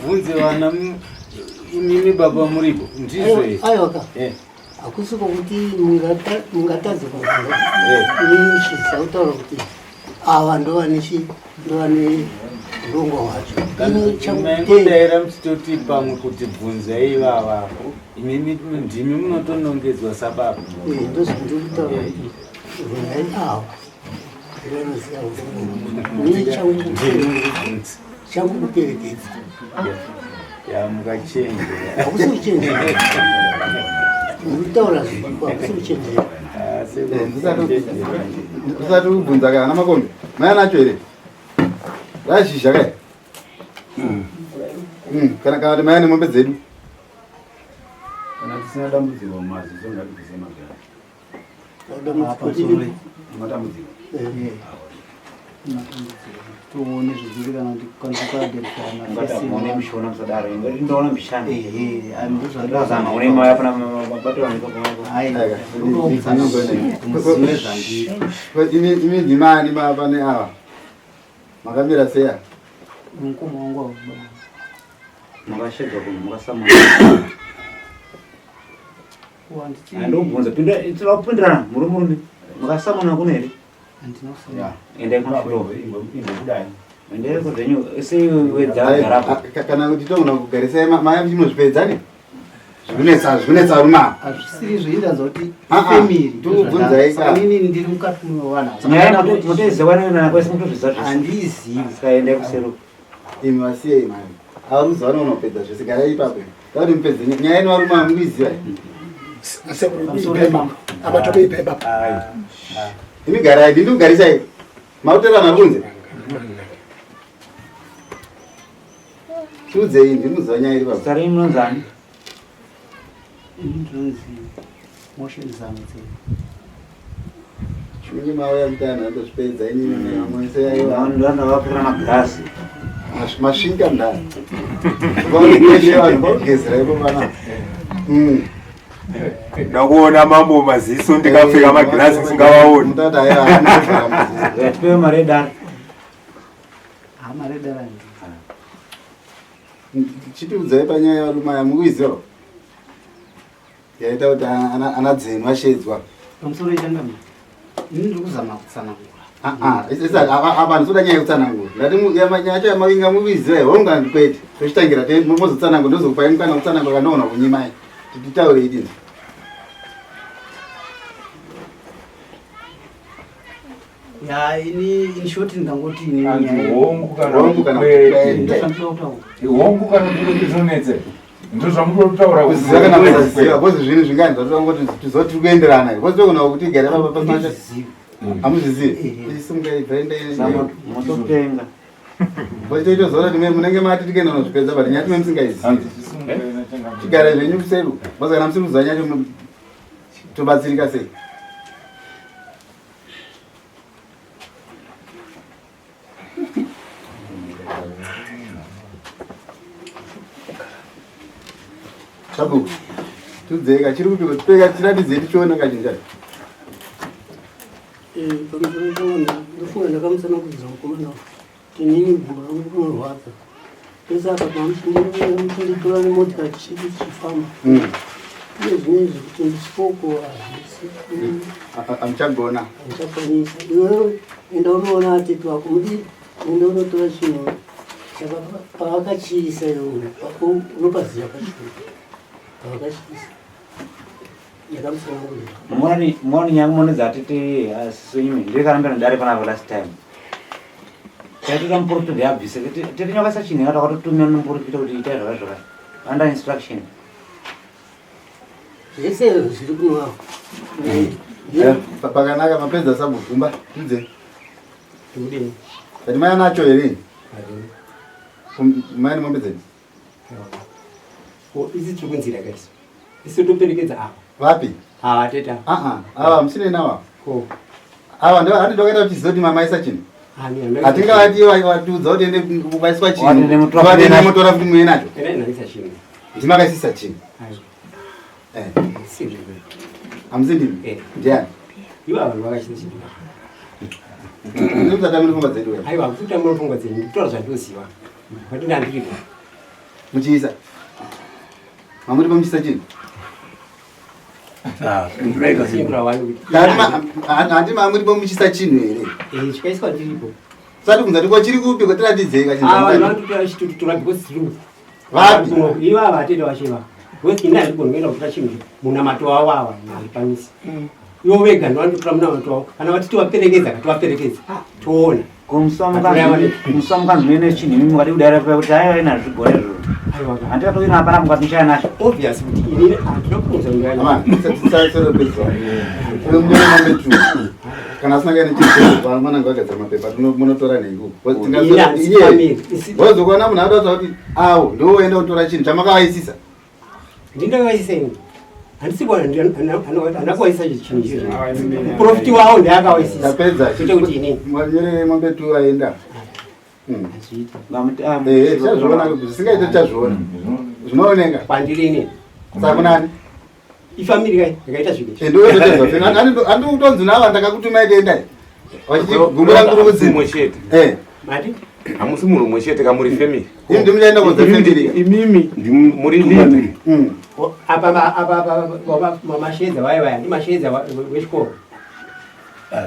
mubvunze vana imimi baba muripo ndizvo here? Aiwa ka. Eh. Hakusi kwokuti mungatadze kubvunza. Eh. Inini chisa kutaura kuti ava ndovane chi ndovane urongwa hwacho. Ini changu Maingodaira muchitoti pamwe kuti bvunzai ivava. Imimi ndimi munotonongedzwa sababa. Eh, ndozvandiri kutaura kuti bvunzai ava. Ndovanoziva urongwa. Ini changu Ndimi changu kuperekedza. Ya mukachenjera. Hakusi kuchenjera. Ndikutaura zviripo hakusi kuchenjera. Usati kubvunza kana makombi. Mai anacho here? Razhizha kai? Kana kana kuti mai ane mombe dzedu. Kana tisina dambudziko mumaziso ngatibvise magirazi. Matambudziko. Toone zvizviri kana kuti kwanisa kuaderefana mishona musadaro ndoona mishana ehe ndozama une maya pana mabato vanhu muzive zvandiri Imi ndimani pane ava? Makamira seya? mukoma wangu avo makashega kunhu makasamana Andobvunza pinda tinopindirana murume murume makasamana kuno here? Endai kumashure. Imbokudai. Endai kuzvenyu sei wedzagarapo. Kana kuti togona kugarisai mai muchinozvipedza ne? Zvikunetsa zvikunetsa varume ava. Hazvisiri izvo indanzwa kuti Ah, ah, ifamily. ndikubvunzai ka. Inini ndiri mukati mevanhu. Nyaya mutoiziva nana kwese mutozviziva zvese. Handizivi. Saka endai kusero. Imi vasiyei mani. Ava muzuva ano unopedza zvese garai ipapo. Tauri mupedze nyaya ino varume ava mukuiziva. Imi garai ndini kugarisai. Makutorana kunze. Tiudzei ndini kuziva nyaya iri papo. Zita renyu munonzani? Ini ndinonzi Motion Zamutse. Chinenge mauya kuti anhu andozvipedza inini vamwe se aiwa. Ndovapfura magirazi. Masvinga ndani. Vaone vanhu vogezera ipo pana. Ndakuona mambo maziso ndikapfeka magirazi ndisingavaoni. Mutata aiwa anovhara maziso. Tipewe mari yedare. Ha mari yedare handina. Chitiudzai panyaya yevarume aya mukuiziva yaita kuti ana dzenu vashedzwa. Pamusoro yechangamire. Ini ndiri kuzama kutsanangura. Apa handisi kuda nyaya yekutsanangura. Ndati nyaya yacho yamavinga mukuiziva here hongu kana kwete. Tochitangira mozotsanangura ndozokupai mukana wekutsanangura kana ndoona kunyimai. Titaure idini. Ya ini in short ndangoti ini Anzi nyaya. hongu kana Hongu kana kwete. kwete. Ndozvandinoda kutaura. Hongu kana kuti zvonetse. Ndozvamunotaura Kuziva kana kusaziva because zvinhu zvingani zvatongoti tizoti tiri kuenderana here because togona kuti igare papa pasina Handizvizivi. Hamuzvizivi? Isimukai ibvai endai. Motopenga. Vaitozoona kuti munenge mati tikaenda unozvipedza but nyaya time musingaizivi. Chigare zvenyu kuseri. Because kana musiri kuziva nyaya yacho tobatsirika sei? Sabhuku, tiudzei chiri kupiko tipeka tiratidzei tichiona kachinhu chacho. Eh, pamusoro chaona ndofunga ndakamutsanangudza mukomana kuti inini gumbo rangu rinorwadza pese apa pamuchinditora nemotikari tichiti tichifamba iye zvinezvi kuti ndisviko hazvisi Hamuchagona. handichakwanisa iwewe enda unoona atete wako mudii enda unotora chinhu pavakachiisa iwe unopaziva pachinhu pavakachiisa Moni moni nyangu moni dzatete asiso imi ndikarambira ndare panapa last time. Taitoita muprofita kuti abvise tete nyakaisa chinhu yakatotumira nomuprofita kuti itai zvaka zvaka under instruction. Zvese zviri kunovapo. Pakanaka mapedza sabugumba tidze. Kati mai anacho here? Mai nemombe dzedu. Ko isi tiri kunzira guys. Isu toperekedza ava. Vapi? Ava teta. Ah ah, ava musine nawa. Ko. Ava ndo handi ndakaita kuti zoti mama isa chinhu. Hatingavati vatiudza kuti ende kubaiswa chinhu. Vatende motora futi muye nacho. Ende ndaisa chinhu. Ndimakaisisa chinhu. Eh. Hamusi ndimi? Eh. Ndiani? Ivo ava ndovakaisisa chinhu. Ndikuti tamira pfungwa dzedu. Aiwa, kuti tamira pfungwa dzedu, ndikutaura zvandinoziva. But ndandiripo. Muchiisa. Mamuripo muchiisa chinhu. Handi mamuripo muchiisa chinhu here? Eh, chikaiswa ndiripo. Sati kunza ndiko chiri kupi kotiratidzei kachinhu. Ah, vanhu vanototora chitotora because tiri Vapi? Ivava atete vacho ivava. Because ini handigoni kuenda kutora chinhu munamato wavo ava handikwanisi. Ivo vega ndovanototora munamato wavo. Kana vati tivaperekedza kativaperekedza. Toona. Ko musamukanzi mene chinhu imi mukati kudaira paya kuti aiwa ina zvigore izvozvo. Handikatoina hapana mukati muchaya nacho. Obvious kuti ini handina kuunza Ama, tisasorepedzwa. Uyo munyore mambe two. Kana asina kaine chinhu mwana ngagadzira mapepa munotora nhengo. Wozokuona munhu anotaura kuti awo ndiwo waenda kutora chinhu chamakavaisisa. Ndindakaisa ini. Handisi kuona handina kuwaisa chinhu izvozvo. Muprofiti wavo ndiye akawaisisa. Tapedza. Kwete kuti inini. Manyore mombe two aenda. Eh, tichazviona zvisingaite tichazviona. Zvinooneka. Kwandiri ini. Saka kunani? Ifamily kai yakaita zvinhu. Eh, ndiwe ndotezva. Andi kutonzi nava ndakakutumai dendai. Vachiti gumbo rangu riri Mumwe chete. Eh. Mati? Hamusi munhu mumwe chete ka muri family. Imi ndimuchaenda kunze family. Imimi muri leader. Apa apa apa mamashedza vaya vaya ndimashedza wechikoro.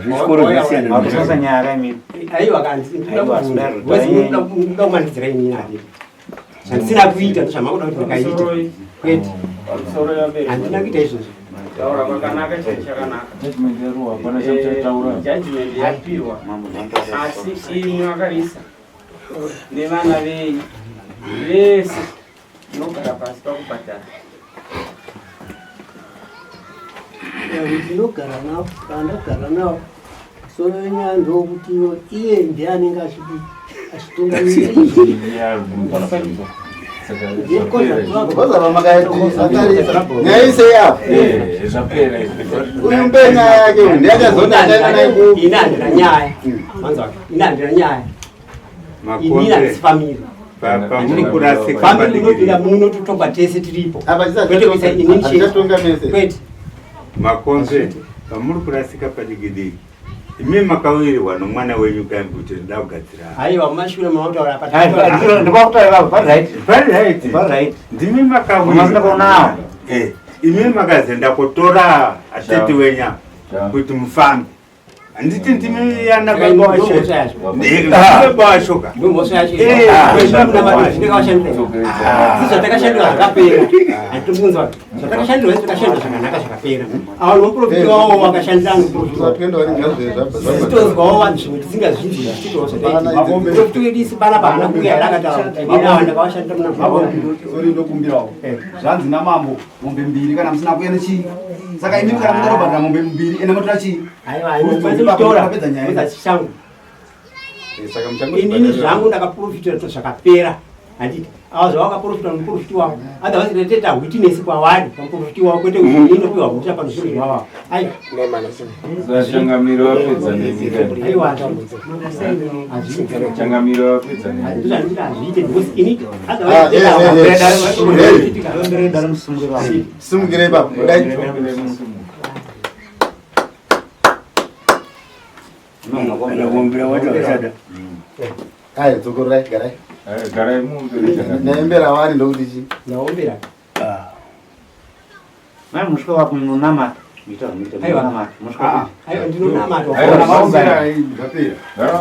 Zvechikoro zvakasiyana. Makutosa nyaya kaimimi. Aiwa kanzi ndinoda kumanidzira inini handiti. Zvandisina kuita ndozvamakuda kuti ndikaita. Kwete. Handina kuita izvozvo. Taura kwakanaka chinhu chakanaka. Judgment yaruwa hapana chamuchataura. Judgment yapiwa. Asi imi vakarisa nevana venyu vese munogara pasi pakubhadhara. Ndinogara navo pandagara navo soro yenyaya ndokuti iye ndiye anenge achidi achitungamirira Kozava makatarisa. Nyaya ise yapo. Zvapera Uyu mbe nyaya yake uyu ndiye achazoda achaenda naye ku. Ini handina nyaya. Manzwa. Ini handina nyaya. Inini handisi family. Pamuri kurasika Family unopinda muno totongwa tese tiripo. Apa Kwete kuisa inini chete. tichatonga mese. Kwete. Makonze pamuri kurasika padikidiki. Imi makawirirwa nomwana wenyu kai kuti ndoda kugadzira. Aiwa mumashure munotaura apa. Ndikakutaura ipapo pari right. Pari right. Pari right. Ndimi makawirirwa. Masina kuonawo. Eh, imi makazenda kutora atete wenya kuti mufambe. Handiti ndimi yana baba wacho. Ndimi baba wacho ka. Ndomhosva yacho. Eh, Zvatakashandira zvakapera. Handitokunzwa. Zvatakashandirwa takashandira zvakanaka zvakapera. Ava nomuprofiti wavo wakashandira nomuprofiti wavo. Tinoenda vari ngazve Tozwawo vanhu zvimwe tisingazvinzwi zvichitowo zvataita. Muprofiti wedu isu panapa haana kuuya here akataura kuti inini ava ndakavashandira muna Sorry ndokumbirawo. Zvanzi namambo mombe mbiri kana musina kuuya nechii. Saka imimi kana muda kubhadhara mombe mbiri ende motora chii? Aiwa, kutora. Tapedza nyaya. Kupedza chishangu. Saka Inini zvangu ndakaprofitira to zvakapera. Handiti ava zvavakaprofita nomuprofiti wavo. Otherwise ndatoita witness kwavari pamuprofiti wavo kwete kuti inini ndopiwa mhosva panozvinhu zvavavo. Aiwa. Changamiro vapedza nemi. Aiwa. Hazviite. Changamiro vapedza nemi. Ndozvandikuti hazviite because ini Ah, eh, eh, eh. Dare musumukire ipapo. Simukire ipapo. Dai. Kumbira wacho vasada. Ai, dzokorai, garai. Garai mumbere changamiro. Naembera wani ndokuti chi. Ndaombera. Mai musvika wapo munonamata. Muita zvamunoita Aiwa. munonamata. Musvika Aiwa ndinonamata. Aiwa, Zvapera. Gara